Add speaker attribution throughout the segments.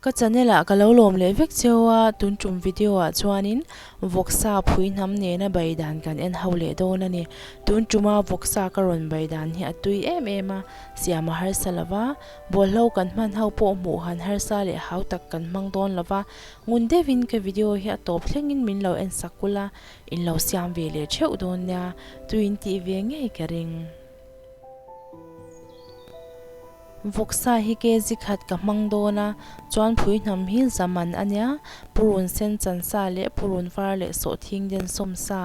Speaker 1: Ka channel ah ka lo lawm leh vek cheu a, tun tum video ah chuanin vawksa phui hnam nena bai dan kan en ho leh dawn a ni. Tun tuma vawksa ka rawn bai dan hi a tui em em a, siam a harsa lo va, bawlhlo kan hman ho pawh hmuh han harsa leh hau tak kan hmang dawn lo va, ngun deuhin ka video hi a tawp thlengin min lo en sak kul a, in lo siam ve leh theuh dawn nia, tuin tih ve ngei ka ring. Vawksa hi kg khat ka hmang dawn a, chuan phui hnam hi zaman a nia, purun sen chan sa leh purun var leh sawhthing den sawm sa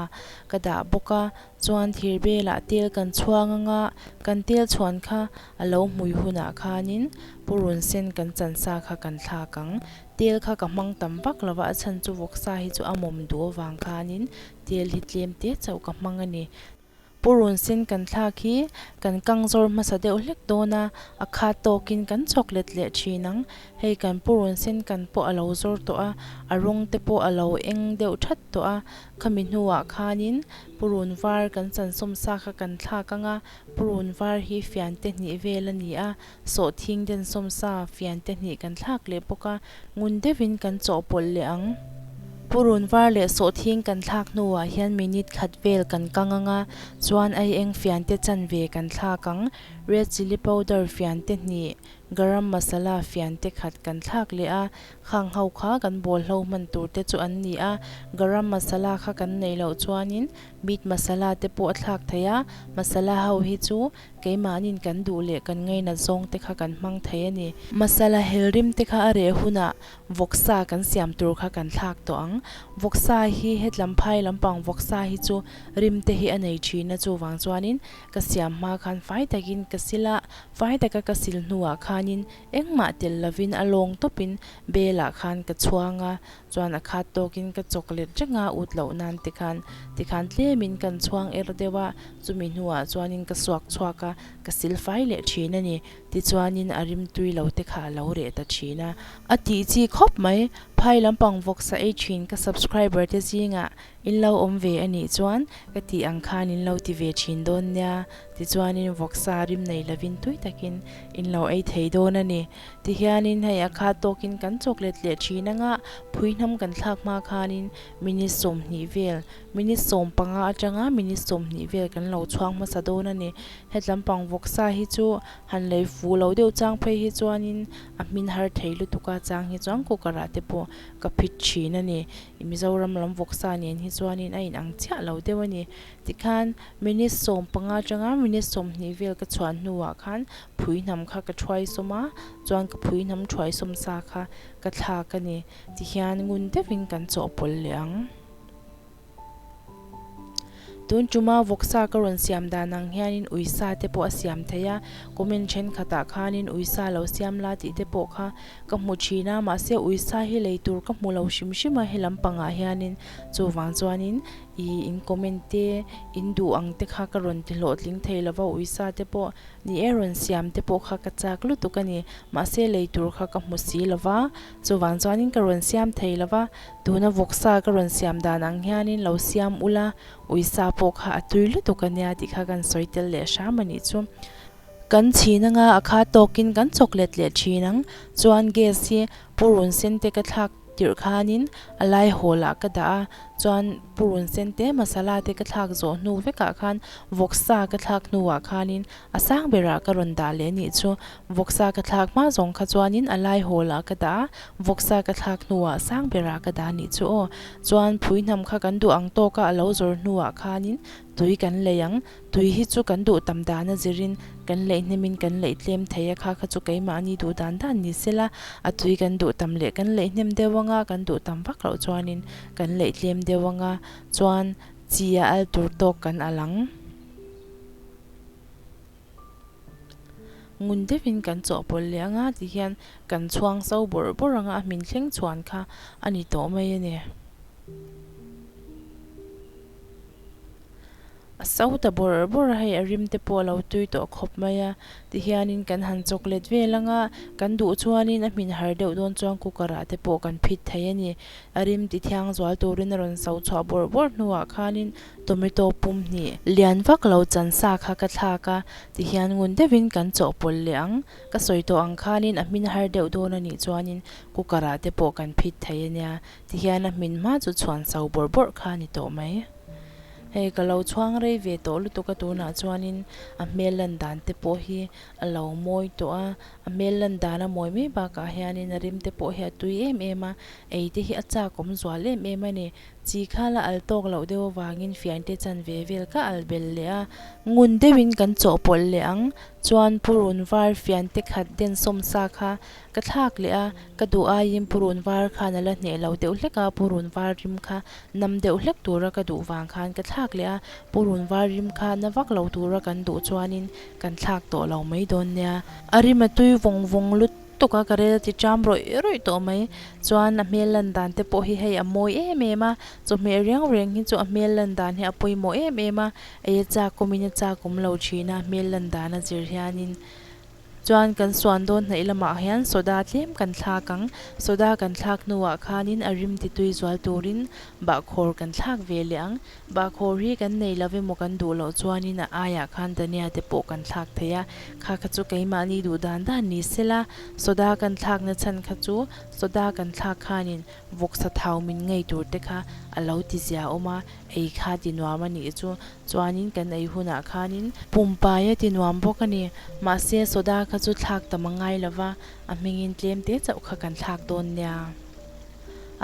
Speaker 1: ka dah bawk a, chuan thir belah tel kan chhuang anga kan tel chhuan kha a lo hmui hunah khanin purun sen kan chan sa kha kan thlak ang, tel kha ka hmang tam vak lo va, a chhan chu vawksa hi chu a mawm duh avang khanin tel hi tlem te chauh ka hmang a ni. Purun sen kan thlak hi kan kang zawr hmasa deuh hlek dawn a, a khat tawkin kan chawk let leh thin ang. Hei kan purun sen kan pawh a lo zawr tawh a, a rawng te pawh a lo eng deuh that tawh a. Khami hnuah khanin purun var kan chansawm sa kha kan thlak ang a, purun var hi fian te hnih vel a ni a, Sawhthing den sawmsa fian te hnih kan thlak leh bawk a, ngun deuhin kan chawhpawlh leh ang. Purun var leh sawhthing kan thlak hnuah hian minute khat vel kan kang ang a, chuan aieng fian te chanve kan thlak ang. Red chilli powder fian te hnih, garam masala fian te khat kan thlak leh a, khang ho kha kan bawlhlo hman tur te chu an ni a, garam masala kha kan neih loh chuanin meat masala te pawh a thlak thei a, masala ho hi chu Keimahnin kan duh leh kan ngainat zawng te kha kan hmang thei a ni. Masala hel rim te kha a reh hunah vawksa kan siam tur kha kan thlak tawh ang. Vawksa hi hetlam phai lampang vawksa hi chu rim te hi a nei thin a chuvang chuanin ka siam hma khan fai takin ka sil a, fai taka ka sil hnuah khanin engmah tel lovin a lawng tawpin belah khan ka chhuang a, Chuan a khat tawkin ka chawk let reng a, ut loh nan te khan tikhan tlemin kan chhuang er deuh a, chumi hnuah chuanin ka suak chhuak a, ka sil fai leh thin a ni. Tichuanin a rimtui lo te kha a lo reh ta thin a. A tih chi khawp mai, phai lampang vawksa ei thin ka subscriber te zingah In lo awm ve a nih chuan ka tih ang khan in lo ti ve thin dawn nia, tichuanin vawksa rim nei lovin tui takin in lo ei thei dawn a ni. Tihianin hei a khat tawkin kan chawk let leh thin anga phui hnam kan thlak hma khanin minute 20 vel, minute 15 atanga minute 20 vel kan lo chhuang hmasa dawn a ni. Hetlampang vawksa hi chu han lei fu lo deuh chang phei hi chuanin a hmin har thei lutuk a, chang hi chuan cooker ah te pawh ka phit thin a ni. I Mizoram lam vawksa nen hi chuanin a inang chiah lo deuh a ni. Tikhan minute 15 atanga minute 20 vel ka chhuan hnuah khan phui hnam kha ka thuai sawm a, chuan ka phui hnam thuai sawm sa kha ka thlak a ni. Tihian ngun deuhin kan chawhpawlh leh ang. Tun tuma vawksa ka rawn siam dan ang hianin uisa te pawh a siam thei a, comment thenkhatah khanin uisa lo siam la tih te pawh kha ka hmu thin a, mahse uisa hi lei tur ka hmu lo hrim hrim a he lampangah hianin chuvang chuanin ih in comment te in duh ang te kha ka rawn ti hlawhtling thei lova uisa te pawh ni e rawn siam te pawh kha ka chak lutuk a ni, mahse lei tur kha ka hmu si lova chuvang chuanin ka rawn siam thei lova. Tuna vawksa ka rawn siam dan ang hianin lo siam ula, uisa pawh kha a tui lutuk a nia tih kha kan sawi tel leh hram a nih chu. Kan chhin anga a kha tawkin kan chawk let leh thin ang. Chuan gas hi purun sen te ka thlak tirh khanin a lai hawl ah ka dah a, chuan purun sen te masala te ka thlak zawh hnu vekah khan vawksa ka thlak hnuah khanin A sang berah ka rawn dah leh nih chu vawksa ka thlak hma zawng kha chuanin a lai hawlah ka dah a, vawksa ka thlak hnuah sang berah ka dah nih chu aw. Chuan phui hnam kha kan duh ang tawka a lo zawr hnuah khanin tui kan lei ang, tui hi chu kan duh tam dan a zirin kan leih hnemin kan leih tlem thei a, kha kha chu keimahni duh dan dan ni sela, a tui kan duh tam leh kan leih hnem deuh anga kan duh tam vak loh chuanin kan leih tlem deuh anga chuan chi a al tur tawk kan al ang. Ngun deuhin kan chawhpawlh leh anga ti hian kan chhuang so bawrh bawrh anga a hmin thleng chhuan kha a ni tawh mai a ni. A so ta bawrh bawrh a, hei a rim te pawh a lo tui tawh khawp mai a. Tihianin kan han chawklet vel anga kan duh chuanin a hmin har deuh dawn chuan cooker ah te pawh kan phit thei a ni. A rim ti thiang zual turin a rawn so chhuah bawrh bawrh hnuah khanin tomato pum hnih lian vak lo chan sa kha ka thlak a, tihian ngun deuhin kan chawhpawlh leh ang. Ka sawi tawh ang khanin a hmin har deuh dawn a nih chuanin cooker ah te pawh kan phit thei a nia. Tihian a hmin hma chu chhuan so bawrh bawrh kha a ni tawh mai. Hei ka lo chhuang rei ve tawh lutuk a tunah chuanin a hmel lan dan te pawh hi a lo mawi tawh a, a hmel lan dan a mawi mai bakah hianin a rim te pawh hi a tui em em a, ei te hi a chak awm zual em em a ni. Chi kha la al tawk loh deuh avangin fiante chanve vel ka al bel leh a, ngun deuhin kan chawhpawlh leh ang chuan purun var fiante khat densawm sa kha Ka thlak leh a, ka duh aiin purun var khan a la hneh lo deuh hlek a, purun var rim kha nam deuh hlek tura ka duh vang khan ka thlak leh a, purun var rim kha na vak lo tura kan duh chuanin kan thlak tawh lo mai dawn nia. A rim a tui vawng vawng lutuk a, ka rel ti ṭam rawih rawih tawh mai. Chuan a hmel lan dan te pawh hi hei a mawi em em a, chawhmeh riang riang hi chu a hmel lan dan hi a pawimawh em em a, ei a chak awmin a chak awm lo ṭhin a, hmel lan dan a zir hianin. Chuan kan suan dawn hnaih lamah hian soda tlem kan thlak ang. Soda kan thlak hnuah khanin a rim titui zual turin bahkhawr kan thlak ve leh ang. Bahkhawr hi kan nei lo emaw kan duh loh chuanin a aiah khan dhania te pawh kan thlak thei a. Kha kha chu keimahni duh dan dan ni sela. Soda kan thlakna chhan kha chu soda kan thlak khanin vawksa thau min ngei tur te kha a lo ti zia awm a, ei kha ti nuam a nih chu. Chuanin kan ei hunah khanin pumpai a ti nuam bawk a ni. Mahse soda kha chu thlak tam a ngai lo va, a hmingin tlem te chauh kha kan thlak dawn nia.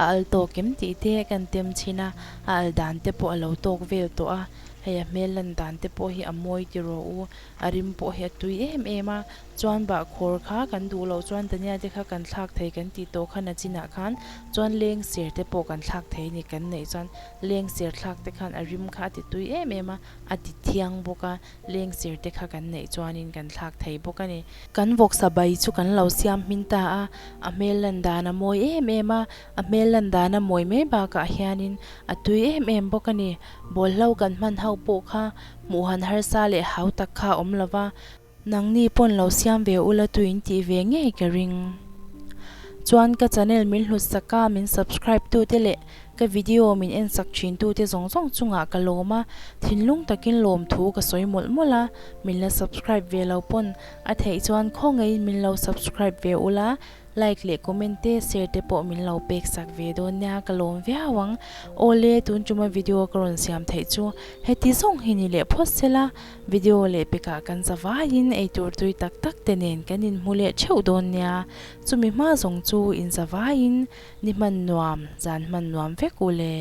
Speaker 1: A al tawk em tih te kan tem chhin a, a al dan te pawh a lo tawk vel tawh a, hei a hmel lan dan te pawh hi a mawi ti rawh u, a rim pawh hi a tui em em a. Chuan bahkhawr kha kan duh loh chuan Dania te kha kan thlak thei kan tih tawh kha nachinah khan chuan lengser te pawh kan thlak thei a ni kan neih chuan Leng ser thlak te khan a rim kha a ti tui em em a, a ti thiang bawk a, leng ser te kha kan neih chuanin kan thlak thei bawk a ni. Kan vawksa bai chu kan lo siam hmin ta a, a hmel lan dan a mawi em em a, a hmel lan dan a mawi mai bakah hianin a tui em em bawk a ni. Bawlhlo kan hman ho pawh kha hmuh han harsa leh hau tak kha a awm lo va, Nangni pawn lo siam ve ula tuin tih ve ngei ka ring. Chuan ka channel min hlut sak a, min subscribe tu te leh ka video min en sak thin tu te zawng zawng chungah ka lawm a, thinlung takin lawm thu ka sawi mawlh mawlh a, min la subscribe ve lo pawn a theih chuan khawngaihin min lo subscribe ve ula, Like leh comment te share te pawh min lo pek sak ve dawn nia ka lawm viau ang. Awle tun tuma video ka rawn siam theih chu heti zawng hi ni leh phawt sela video leh pekah kan za vaiin eitur tui tak tak te nen kan inhmu leh theuh dawn nia chumi hma zawng chu in za vaiin ni hman nuam zan hman nuam vek u le.